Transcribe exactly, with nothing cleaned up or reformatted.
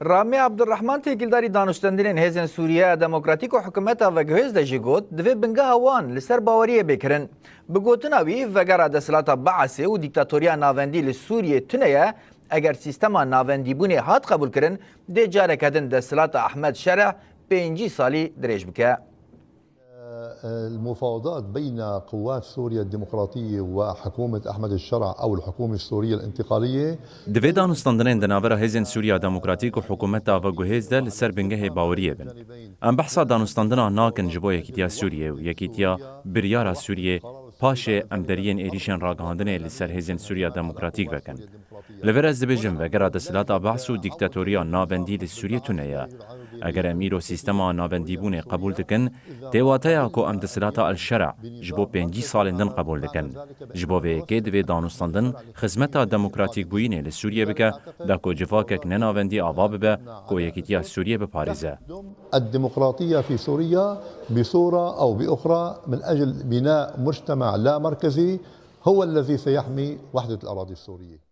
Ramî Abdurrahman têkildarî danûstendinên Hêzên Sûriyeya Demokratîk û hikûmeta veguhêz de jî got, divê bingeha wan li ser baweriyê bê kirin. Bi gotina wî, vegera desthilata Beasê û dîktatoriya navendî li Sûriyê tune ye, eger sîstema navendîbûnê hat qebûlkirin, dê careke din desthilata Ahmed Şereh pêncî salî dirêj bike. المفاوضات بين قوات سوريا الديمقراطية وحكومة أحمد الشرع أو الحكومة السورية الانتقالية. Divê danûstandinên di navbera Hêzên Sûriya Demokratîk û hikûmeta veguhêz de li ser bingehê baweriyê bin. Em behsa danûstandina nakin ji bo Yekîtiya Sûriyê û Yekîtiya Biryara Sûriyê, paşê em deriyên êrîşên ragihandinê li ser Hêzên Sûriya Demokratîk vekin. Li vir ez dibêjim, vegera desthilata Beas û dîktatoriya navendî li Sûriyê tune ye. Eger em îro sîstema navendîbûnê qebûl dikin, tê wateya ku em desthilata El-Şer'a ji bo pêncî salên din qebûl dikin. Ji bo vê yekê divê danûstandin xizmeta demokratîkbûyînê li Sûriyê bike, da ku civakek nenavendî ava bibe ku Yekîtiya Sûriyê biparêze. الديمقراطية في سوريا بصورة أو بأخرى من أجل بناء مجتمع لا مركزي هو الذي سيحمي وحدة الأراضي السورية.